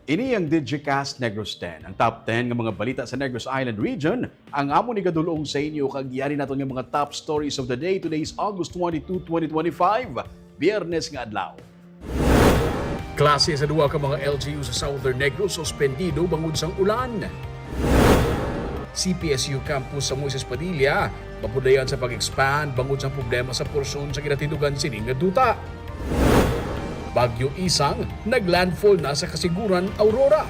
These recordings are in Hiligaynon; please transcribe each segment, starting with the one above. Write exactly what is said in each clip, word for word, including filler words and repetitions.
Ini ang Digicast Negros ten, ang top ten nga mga balita sa Negros Island Region. Ang amon igadulong sa inyo kag yari naton nga mga top stories of the day. Today is August twenty-two, twenty twenty-five, Biyernes nga adlaw. Klase sa duha ka mga L G U sa Southern Negros suspendido bangod sang ulan. C P S U campus sa Moises Padilla mapudayan sa pag-expand bangod sa problema sa porsyon sa ginatindugan sini nga duta. Bagyo Isang naglandfall na sa Kasiguran, Aurora.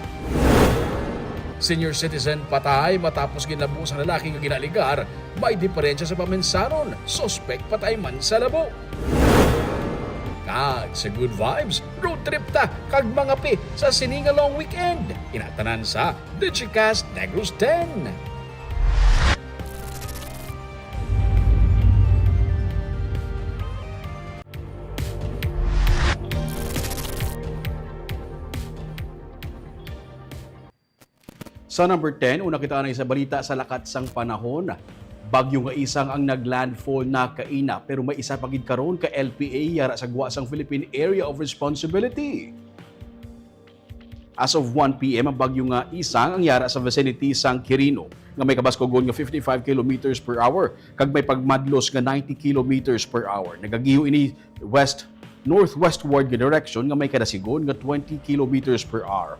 Senior citizen patay matapos ginlabo sa lalaki nga ginaligar, may diferensya sa pamensaron, suspek patay man sa labo. Kag sa Good Vibes, road trip ta kag mangape sa sini nga long weekend. Ina tanan sa Digicast Negros ten. Sa number ten, una kita anay sa balita sa lakat sang panahon. Bagyo nga Isang ang naglandfall na kaina, pero may isa pa gid karon ka L P A yara sa gwa sang Philippine Area of Responsibility. As of one P M, ang bagyo nga Isang ang yara sa vicinity sang Quirino, nga may kabaskugon nga fifty-five kilometers per hour kag may pagmadlos nga ninety kilometers per hour. Nagagiho ini west northwestward nga direction nga may kadasigon nga twenty kilometers per hour.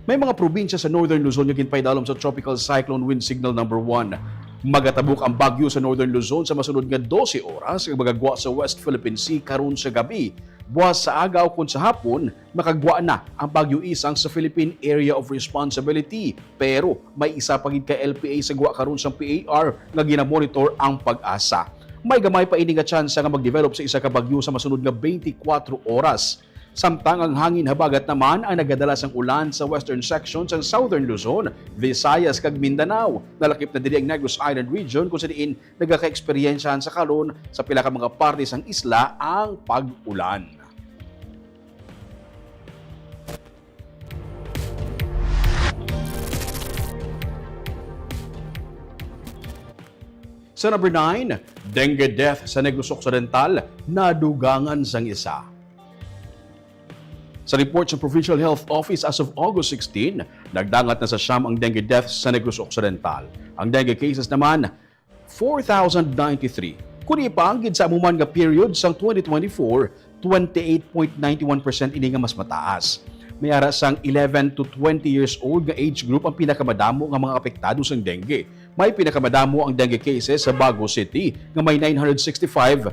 May mga probinsya sa Northern Luzon nga ginpaidalom sa Tropical Cyclone Wind Signal Number One. Magatabok ang bagyo sa Northern Luzon sa masunod nga dose oras kag magagwa sa West Philippine Sea karon sa gabi. Buwas sa aga ukon sa hapon, makagwa na ang Bagyo Isang sa Philippine Area of Responsibility. Pero may isa pa gid ka L P A sa gwa karon sang P A R nga ginamonitor ang PAGASA. May gamay pa ini nga tsansa nga mag-develop sa isa ka bagyo sa masunod nga twenty-four oras. Samtang ang hangin habagat naman ang nagadala sang ulan sa western section sang Southern Luzon, Visayas, kag Mindanao. Nalakip na diri ang Negros Island Region, kung sa diin nagaka-eksperyensyahan sa karon sa pila ka mga parte sang isla ang pag-ulan. Sa number nine, dengue death sa Negros Occidental, nadugangan sang isa. Sa report sa Provincial Health Office as of August sixteen, nagdangat na sa siyam ang dengue deaths sa Negros Occidental. Ang dengue cases naman, four thousand ninety-three. Kung ipaanggid sa amo man nga period sang twenty twenty-four, twenty-eight point nine one percent ini nga mas mataas. May ara sang eleven to twenty years old nga age group ang pinakamadamo nga mga apektado sang dengue. May pinakamadamo ang dengue cases sa Bago City nga may nine hundred sixty-five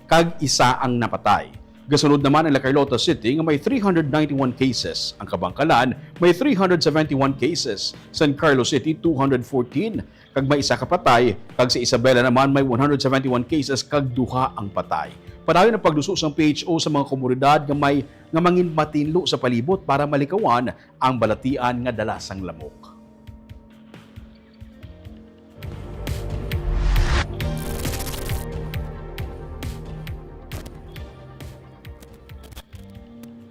kag isa ang napatay. Gasunod naman ang La Carlota City nga may three hundred ninety-one cases. Ang Kabankalan may three hundred seventy-one cases, San Carlos City two hundred fourteen, kag may isa ka patay, kag sa Isabela naman may one hundred seventy-one cases kag duha ang patay. Padayon ang pagduso sang P H O sa mga komunidad nga may, nga manginmatinlo sa palibot para malikawan ang balatian nga dala sang lamok.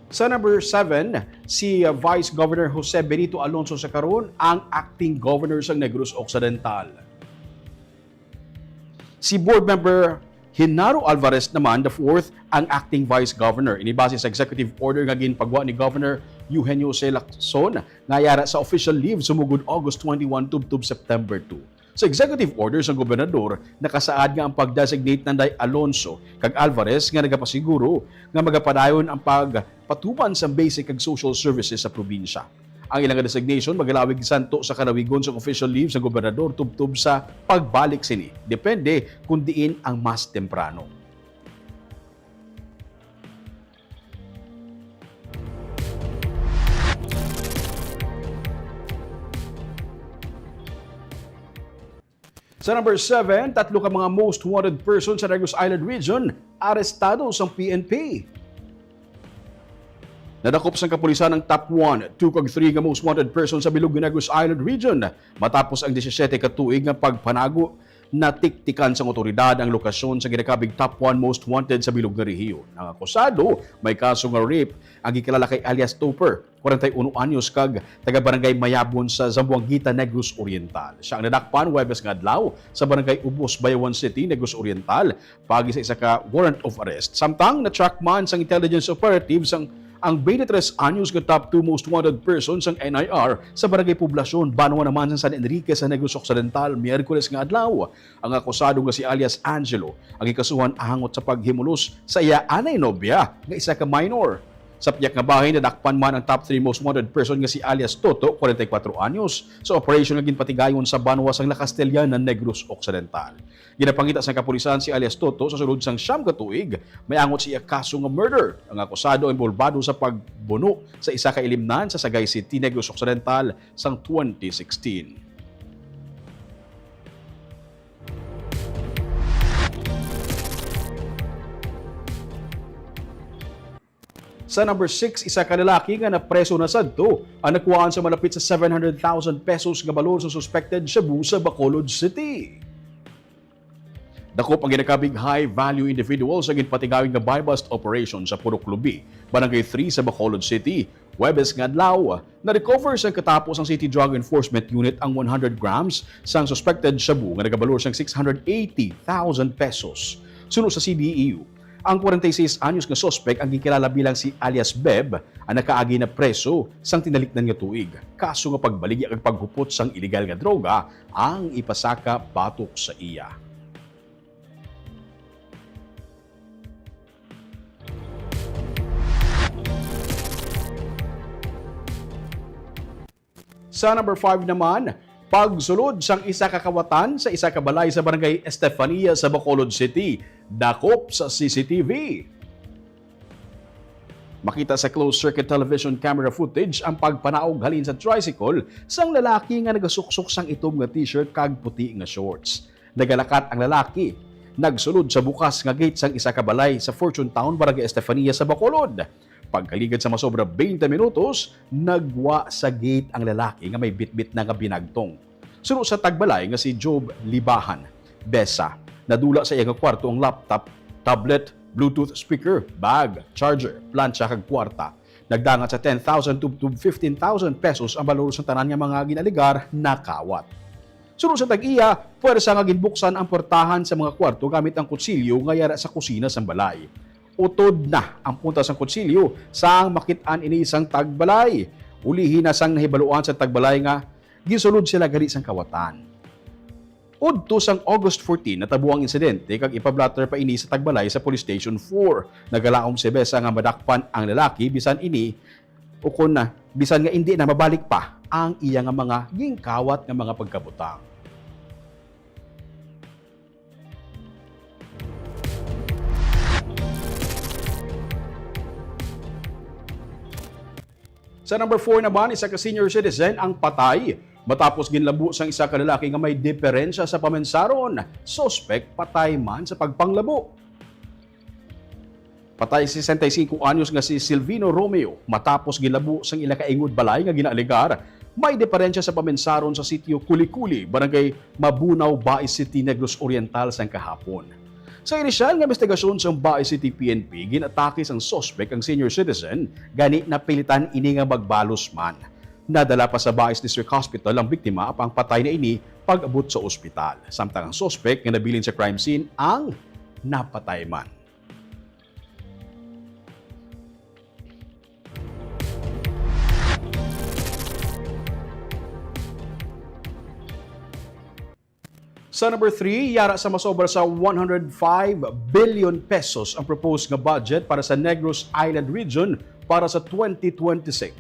Sa number seven, si, uh, Vice Governor Jose Benito Alonso sa karon ang acting governor sa Negros Occidental. Si Board Member Genaro Alvarez naman the fourth ang acting vice governor. Ini base sa executive order nga ginpagwa ni Governor Eugenio C. Lacson nga yara sa official leave sumugod August twenty-one tubtob September two. Sa executive order sang gobernador, nakasaad nga ang pag-designate nanday Alonso kag Alvarez nga nagapasiguro nga magapadayon ang pagpatuman sa basic kag social services sa probinsya. Ang ilang designation magalawig santo sa kalawigon sang official leave sang gobernador tubtob sa pagbalik sini, depende kon diin ang mas temprano. Sa number seven, tatlo ka mga most wanted person sa Negros Island Region arestado sang P N P. Nadakop sang kapulisan ang top one, two kag three nga most wanted person sa bilog nga Negros Island Region matapos ang disisyete ka tuig nga pagpanago. Natiktikan sang awtoridad ang lokasyon sa ginakabig top one most wanted sa bilog nga rehiyon. Ang akusado may kaso nga rape, ang gikilala kay alias Topper, kwarenta y uno anyos, kag taga Barangay Mayabon sa Zamboanguita, Negros Oriental. Siya ang nadakpan Huwebes nga adlaw sa Barangay Ubos, Bayawan City, Negros Oriental, paagi sa isa ka warrant of arrest. Samtang na-track man sang intelligence operative sang Ang twenty-three anyos nga top two most wanted person sang N I R sa Barangay Poblacion, banwa naman sa San Enrique sa Negros Occidental, Miyerkules nga adlaw. Ang akusado nga si alias Angelo ang gikasuhan angot sa paghimulos sa iya anay nobya nga isa ka minor. Sa piyak nga bahin, nadakpan man ang top three most wanted person nga si alias Toto, forty-four anyos, sa operasyon nga ginpatigayon sa banwa sang La Castellana, Negros Occidental. Ginapangita sang kapulisan si alias Toto sa sulod sang siyam ka tuig, may angot sa iya kaso nga murder. Ang akusado inbolbado sa pagbuno sa isa ka ilimnan sa Sagay City, Negros Occidental sang twenty sixteen. Sa number six, isa ka lalaki nga napreso na sadto ang nakuhaan sa malapit sa seven hundred thousand pesos nga balor sa suspected shabu sa Bacolod City. Dakop ang ginakabig high-value individuals sa ginpatigayon nga buy-bust operation sa Purok Lubi, Barangay three sa Bacolod City, Huwebes nga adlaw. Na-recover sang katapos ang City Drug Enforcement Unit ang one hundred grams sang suspected shabu nga nagabalor sang six hundred eighty thousand pesos. Suno sa C B E U, ang forty-six anyos nga suspek ang ginkilala bilang si alias Beb ang nakaagi na preso sang tinalikdan nga tuig, kaso nga pagbaligya kag paghupot sang iligal nga droga ang ipasaka batok sa iya. Sa number five naman, pagsulod sang isa ka kawatan sa isa ka balay sa Barangay Estefania sa Bacolod City, dakop sa C C T V. Makita sa closed-circuit television camera footage ang pagpanaog halin sa tricycle sang lalaki nga nagasuksok sang itom nga t-shirt kag puti nga shorts. Nagalakat ang lalaki. Nagsulod sa bukas nga gate sang isa ka balay sa Fortune Town, Barangay Estefania sa Bacolod. Pagkaligad sa masobra twenty minutos, nagwa sa gate ang lalaki nga may bitbit na nga binagtong. Suno sa tagbalay nga si Job Libahan Besa, nadula sa iya nga kwarto ang laptop, tablet, Bluetooth speaker, bag, charger, plantsa kag kwarta. Nagdangat sa ten thousand to, to fifteen thousand pesos ang balor sa tanan nga mga ginaligar na kawat. Suno sa tag-iya, puwersa nga ginbuksan ang portahan sa mga kwarto gamit ang kutsilyo nga yara sa kusina sang balay. Utod na ang punta sang kutsilyo sang makit-an ini sang tagbalay. Ulihi na sang nahibaluan sa tagbalay nga ginsulod sila gali sang kawatan. Udto sang August fourteen, natabo ang insidente kag ipa-blotter pa ini sa tagbalay sa Police Station four. Nagalaom si Besa nga madakpan ang lalaki bisan ini ukon na bisan nga indi na mabalik pa ang iya nga mga ginkawat nga mga pagkabutang. Sa number four naman, isa ka senior citizen ang patay matapos ginlabo sang isa ka lalaki nga may diferensya sa pamensaron. Suspek patay man sa pagpanglabo. Patay sesenta y cinco anyos nga si Silvino Romeo matapos gilabo sang ila ka ingod balay nga ginaalegar may diferensya sa pamensaron sa sitio Kulikuli, Barangay Mabunao, Bais City, Negros Oriental sang kahapon. Sa inisyal nga investigasyon sang Bais City P N P, ginatake sang suspek ang senior citizen, gani napilitan ini nga magbalos man. Nadala pa sa Bais District Hospital ang biktima, apang patay na ini pag-abot sa ospital, samtang ang suspek nga nabilin sa crime scene ang napatay man. Sa number three, yara sa masobra sa one hundred five billion pesos ang proposed nga budget para sa Negros Island Region para sa twenty twenty-six.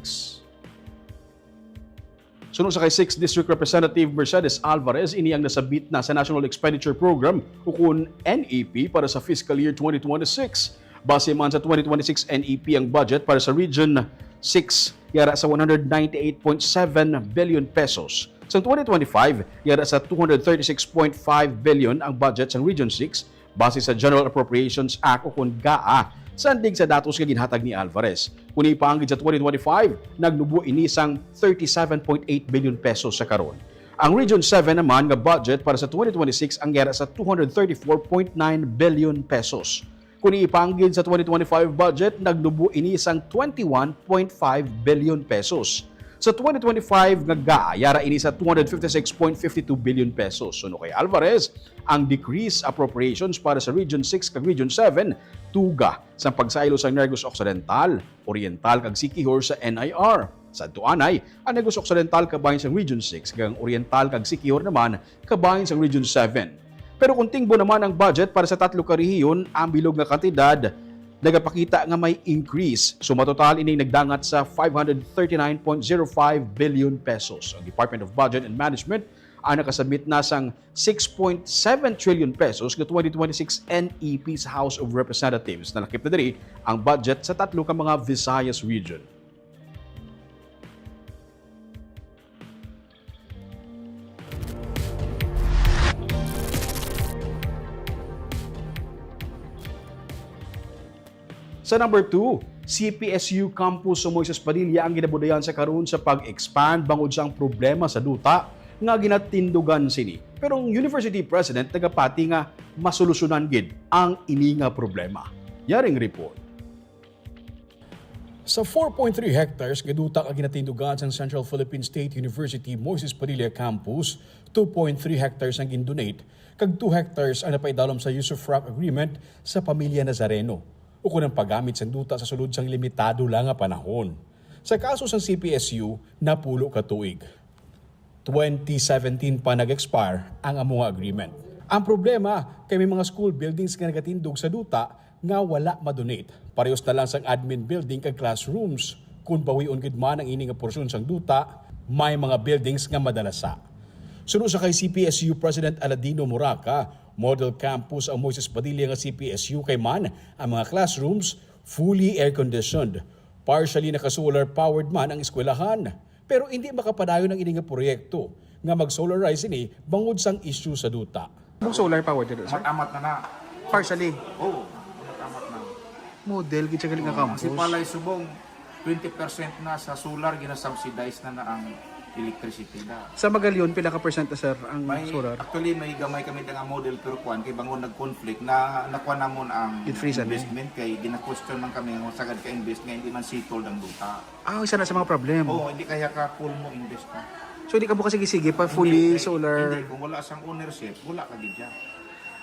Suno sa kay sixth District Representative Mercedes Alvarez, ini ang nasabit na sa National Expenditure Program, ukon N E P, para sa fiscal year twenty twenty-six. Base man sa twenty twenty-six N E P, ang budget para sa Region six yara sa one hundred ninety-eight point seven billion pesos. Sa twenty twenty-five, yara sa two hundred thirty-six point five billion ang budget sa Region six, base sa General Appropriations Act, ukon GAA, sandig sa datos nga ginhatag ni Alvarez. Kung ipaanggid sa twenty twenty-five, nagnubo ini sang thirty-seven point eight billion pesos sa karon. Ang Region seven naman nga budget para sa twenty twenty-six ang yara sa two hundred thirty-four point nine billion pesos. Kung ipaanggid sa twenty twenty-five budget, nagnubo ini sang twenty-one point five billion pesos. Sa twenty twenty-five nga GAA, yara ini sa two hundred fifty-six point five two billion pesos. Suno kay Alvarez, ang decrease appropriations para sa Region six kag Region seven tuga sang pagsaylo sang Negros Occidental, Oriental kag Siquijor sa N I R. Sa tuanay, ang Negros Occidental kabahin sang Region six kag ang Oriental kag Siquijor naman kabahin sang Region seven. Pero kung tingbo naman ang budget para sa tatlo ka rehiyon, ang bilog nga kantidad nagapakita nga may increase. So, matotal ining nagdangat sa five hundred thirty-nine point zero five billion pesos. Ang Department of Budget and Management ang nakasubmit na sang six point seven trillion pesos nga twenty twenty-six N E P sa House of Representatives. Nalakip na diri ang budget sa tatlo ka mga Visayas region. Sa number two, C P S U campus sa Moises Padilla ang ginabudayan sa karon sa pag-expand bangod sang problema sa duta nga ginatindugan sini. Pero ang university president nagapati nga masolusyonan gid ang ini nga problema. Yaring report. Sa four point three hectares nga duta nga ginatindugan sang Central Philippine State University Moises Padilla Campus, two point three hectares ang gindonate, kag two hectares ang napaidalom sa usufruct agreement sa pamilya Nazareno, ukon ang paggamit sang duta sa sulod sang limitado lang nga panahon. Sa kaso sang C P S U, napulo ka tuig. Twenty seventeen pa nag-expire ang amo nga agreement. Ang problema kay may mga school buildings nga nagatindog sa duta nga wala ma-donate. Parehos na lang sang admin building kag classrooms. Kung bawion gid man ang ini nga porsyon sang duta, may mga buildings nga madalasa. Suno sa kay C P S U President Aladino Moraca, model campus ang Moises Padilla nga C P S U kay man ang mga classrooms fully air-conditioned. Partially naka-solar powered man ang eskwelahan, pero indi makapadayon ang ini nga proyekto nga mag-solarize ini bangod sang issue sa duta. Ang solar power dito, sir? Amat-amat na na. Partially. Oo, amat-amat na. Model gid siya gali nga Oo, ang campus. Sipalay Subong, twenty percent na sa solar, gina-subsidize na na ang electricity na. Sa Magallaon, pila ka percent na, sir, ang May, solar? Actually, may gamay kami nga model, pero kuwan, kay bangod nag-conflict, na, nakuha namon ang Gid-freeze, ano, eh? Investment, kay gina-question man kami nga sagad ka-invest nga hindi man settled ang duta. Ah, isa na sa mga problem. Oo, hindi kaya ka full mo invest na. So, hindi ka mo kasige-sige pa fully Hindi, kay, solar? Hindi, kung wala sang ownership, wala ka gid dyan.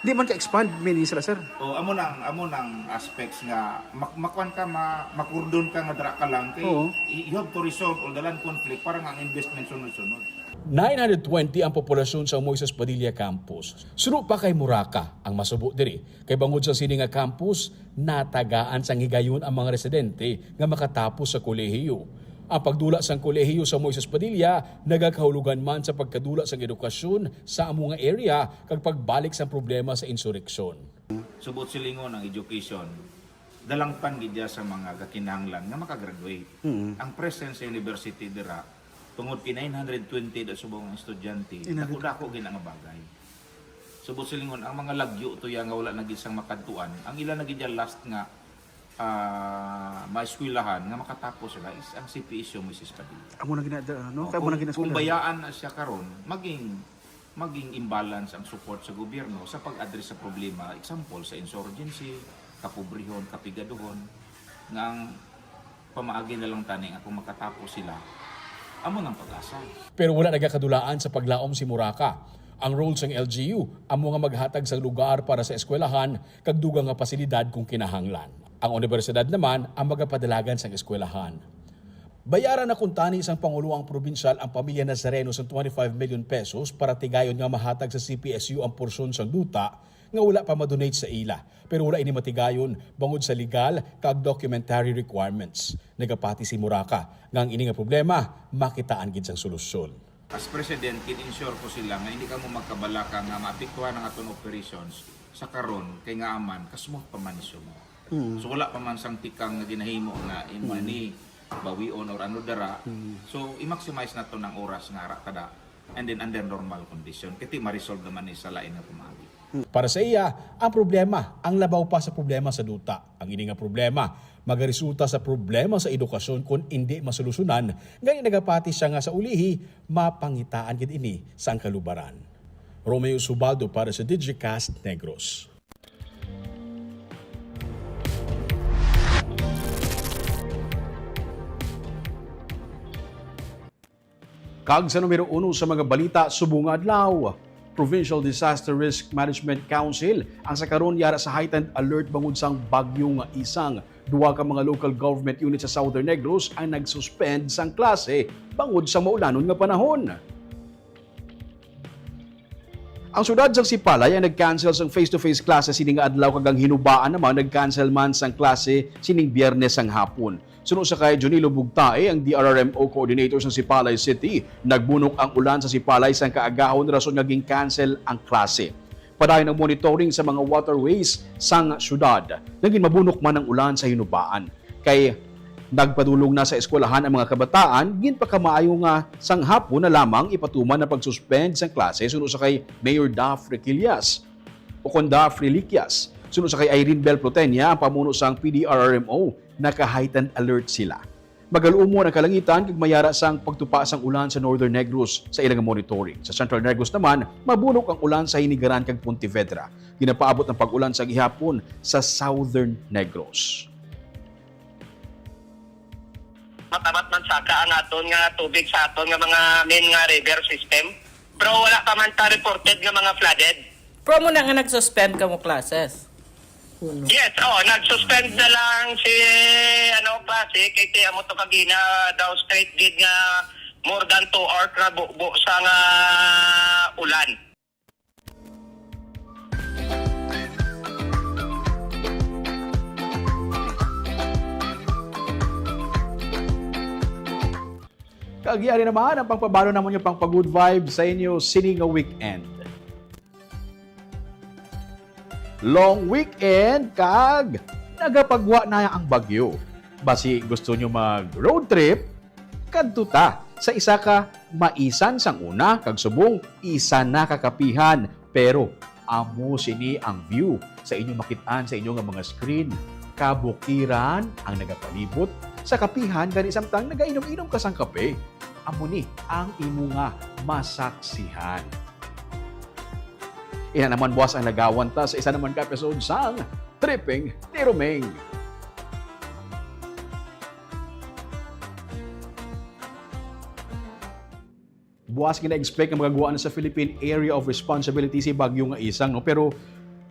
Di man ka-expand, meaning sila, sir? O, amo nang, amo nang aspects nga mak-, makuan ka, ma-, makurdon ka nga dira ka lang, kay Oo. y-, you have to resolve all the land conflict para nga ang investment sunod-sunod. Nine hundred twenty ang populasyon sa Moises Padilla Campus. Suno pa kay Moraca ang masubo diri, kay bangod sa sini nga campus, natagaan sang higayon ang mga residente nga makatapos sa kolehiyo. Ang pagdula sang kolehiyo sa Moises Padilla nagakahulogan man sa pagkadula sang edukasyon sa amo nga area kag pagbalik sang problema sa insureksyon. Subot silingon, ang education, dalangpan gid siya sa mga kakinahanglan nga makagraduate. Mm. Ang presence sa university dira, tungod kay nine hundred twenty da subong ang estudyante, Inadto. dako-dako gid ang bagay. Subot silingon, ang mga lagyo to ya nga wala na gid sang makadtuan, ang ila na gid ya last nga, ah, maeskwelahan nga makatapos sila is ang C P S U Moises Padilla. Amo na gina-, ano, O, kay amo na kung, gina-, kung bayaan na siya karon, maging, maging imbalance ang support sa gobyerno sa pag-address sa problema, example, sa insurgency, kapobrehon, kapigaduhon, nga ang pamaagi na lang tani nga kung makatapos sila, amo nang pag-asa. Pero wala nagakadulaan sa paglaom si Moraca. Ang role sang L G U amo nga maghatag sang lugar para sa eskwelahan kag dugang nga pasilidad kung kinahanglan. Ang unibersidad naman ang magapadalagan sang eskwelahan. Bayaran na kuntani sang Panguloang Probinsyal ang pamilya Nazareno sang twenty-five million pesos para tigayon nga mahatag sa C P S U ang porsyon sang duta nga wala pa ma-donate sa ila, pero wala ini matigayon bangod sa legal kag documentary requirements. Nagapati si Moraca nga ang ini nga problema makitaan gid sang solusyon. As president, gin-ensure ko sila nga hindi kamo magkabalaka nga maapektuhan ang aton operations sa karon, kay ngaa man, kasmooth pa man ni subong. Mm. So, wala pa man sang tikang nga ginahimo nga imo Mm. ni bawion or ano dara. Mm. So, i-maximize nato ang oras nga ara ta da, and then under normal condition. Kay ti ma-resolve naman ni sa lain nga pamaagi. Para sa iya, ang problema ang labaw pa sa problema sa duta. Ang ini nga problema magaresulta sa problema sa edukasyon kon indi masolusyonan, gani nagapati siya nga sa ulihi, mapangitaan gid ini sang kalubaran. Romeo Subaldo para sa Digicast Negros. Kag sa numero uno sa mga balita subong nga adlaw, Provincial Disaster Risk Management Council ang sa karon yara sa heightened alert bangod sang bagyo nga Isang. Duha ka mga local government unit sa Southern Negros ang nag-suspend sang klase bangod sa maulanon nga panahon. Ang siyudad sang Sipalay ang nag-cancel sang face-to-face classes sini nga adlaw, kag ang Hinubaan naman nag-cancel man sang klase sining Biyernes sang hapon. Suno sa kay Junilo Bugtae, ang D R R M O coordinator sa Sipalay City, nagbunok ang ulan sa Sipalay sang kaagahon, rason nga gin-cancel ang klase. Padayon ang monitoring sa mga waterways sang siyudad. Nagin mabunok man ang ulan sa Hinubaan. Kay nagpadulong na sa eskwelahan ang mga kabataan, ginpakamaayo nga sang hapon na lamang ipatuman ang pag-suspend sang klase suno sa kay Mayor Daph Requillas o kon Daph Reliquias. Suno sa kay Irene Bel Plotenia, ang pamuno sang P D R R M O, naka-heightened alert sila. Magaluumon ang kalangitan kag mayara sang pagtupa sang ulan sa Northern Negros sa ilang monitoring. Sa Central Negros naman, mabunok ang ulan sa Hinigaran kag Pontevedra. Ginapaabot ang pag-ulan sa gihapon sa Southern Negros. Matamat man saka ang aton nga tubig sa aton nga mga main nga river system. Pero wala pa man ta reported nga mga flooded. Pero mo na nga nag-suspend ka mo classes. Yes, oh, nag-suspend na lang si, ano, klase, kay ti amo to kagina daw straight gid nga more than two hours na bubo sa nga ulan. Kag yari naman ang pagpabalo namon nga pangpa-good vibe sa inyo sini nga weekend. Long weekend kag nagapagwa na ang bagyo. Basi gusto nyo mag road trip? Kadto ta sa isa ka maisan sang una kag subong isa na ka kapihan, pero amo sini ang view sa inyo makit-an sa inyo nga mga screen. Kabukiran ang nagapalibot sa kapihan, gani samtang nagainom-inom ka sang kape, amo ni ang imo nga masaksihan. Ina naman, buwas ang lagawan ta sa isa naman ka episode sang Tripping ni Roming. Buwas gina-expect nga magaguwa na sa Philippine Area of Responsibility si Bagyo nga Isang, no? Pero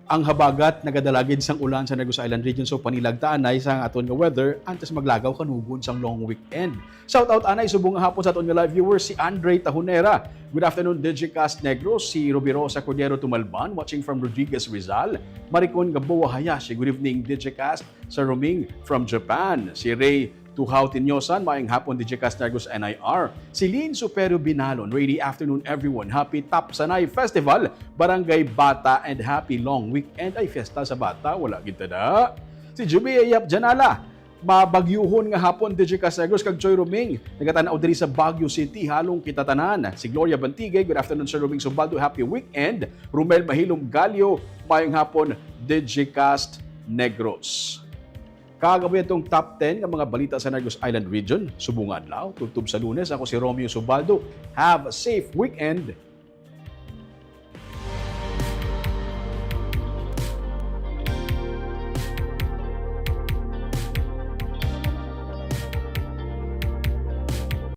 ang habagat nagadala gid sang ulan sa Negros Island Region, so panilag ta anay sa aton nga weather antes maglagaw kanugon sang long weekend. Shout out anay subong nga hapon sa aton nga live viewers, si Andre Tahonera. Good afternoon, Digicast Negros. Si Rubirosa Cordero Tumalban, watching from Rodriguez, Rizal. Maricon Gamboa Hayashi, good evening, Digicast. Sir Roming from Japan. Si Ray Tuhaw Tinyosan, maayong hapon, Digicast Negros N I R. Si Lin Superio Binalon, rainy afternoon, everyone. Happy Tapsanay Festival, Barangay Bata, and happy long weekend. Ay, fiesta sa bata, wala gid tada. Si Jubia Yap Janala, mabagyuhon nga hapon, Digicast Negros kag Choy Roming. Nagatan-aw diri sa Baguio City, halong kita tanan. Si Gloria Bantigue, good afternoon, Sir Roming Subaldo, happy weekend. Romel Mahilom Galio, maayong hapon, Digicast Negros. Kag amo atong top ten nga mga balita sa Negros Island Region. Subong nga adlaw, tubtob sa Lunes, ako si Romeo Subaldo. Have a safe weekend.